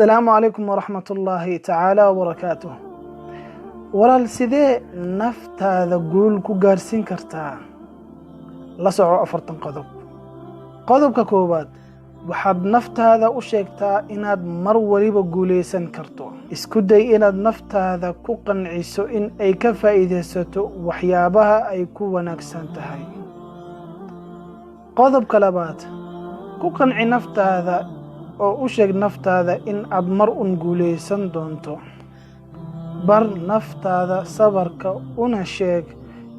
Asalaamu calaykum waraxmat ullaahi tacaala wabarakaatuh. Walaal, sidee naftaada guul ku gaarsiin kartaa? La soco 40 qodob. Qodobka koowaad: waxaad naftaada u sheegtaa inaad mar waliba guulaysan karto. Isku day inaad naftaada ku qanciso in ay ka faa'iidaysato waxyaabaha ay ku wanaagsan tahay. Qodobka labaad: ku qanci naftaada oo u sheeg naftaada in aad mar un guulaysan doonto. Bar naftaada sabarka, una sheeg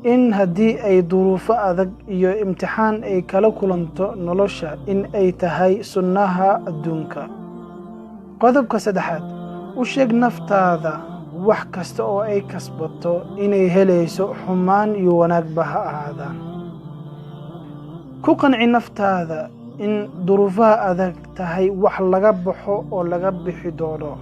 in haddii ay duruufo adag iyo imtixaan ay kala kulanto nolosha, in ay tahay sunnaha adduunka. Qodobka saddexaad: u sheeg naftaada wax kasta oo ay kasbato inay helayso, xumaan iyo wanaagba ha ahaadaan. Ku qanci naftaada in duruufaha adag tahay wax laga baxo oo laga bixi doono.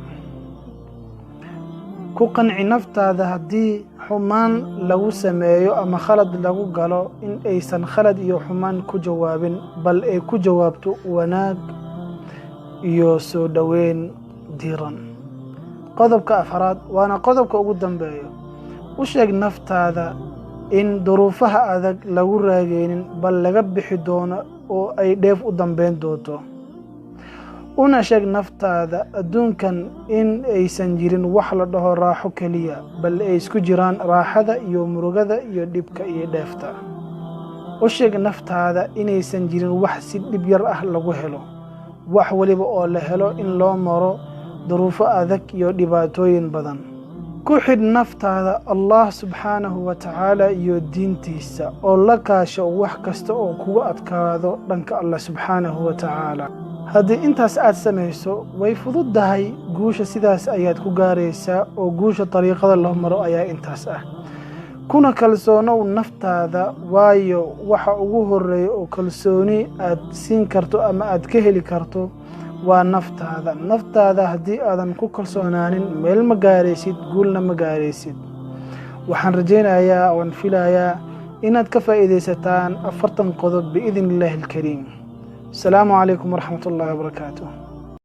Ku qanci naftaada haddii xumaan lagu sameeyo ama khalad lagu galo, in aysan khalad iyo xumaan ku jawaabin, bal ay ku jawaabto wanaag iyo soo dhoweyn diiran. Qodobka afaraad, waana qodobka ugu dambeeyo: u sheeg naftaada in duruufaha adag lagu raageynin, bal laga bixi doono oo ay dheef u dambeyn doonto. Una sheeg naftaada adduunkan in aysan jirin wax la dhaho raaxo keliya, bal ay isku jiraan raaxada iyo murugada iyo dhibka iyo dheefta. U sheeg naftaada inaysan jirin wax si dhib yar ah lagu helo, wax waliba oo la helo in loo maro duruufo adag iyo dhibaatooyin badan. Ku xidh naftaada Allah subxaanahu wa tacaala iyo diintiisa, oo la kaasho wax kasta oo kugu adkaado dhanka Allah subxaanahu wa tacaala. Haddii intaas aad samayso, way fududdahay guusha. Sidaas ayaad ku gaaraysaa, oo guusha dariiqada loo maro ayaa intaas ah. Kuna kalsoonow naftaada, waayo waxa ugu horeeya oo kalsooni aad siin karto ama aad ka heli karto waa naftaada. Naftaada haddii aadan ku kalsoonaanin, meel ma gaaraysid, guulna ma gaaraysid. Waxaan rajaynayaa, waan filayaa inaad ka faa'iidaysataan 40 qodob biidni illaahi alkariim. Asalaamu calaykum waraxmat ullahi wabarakaatu.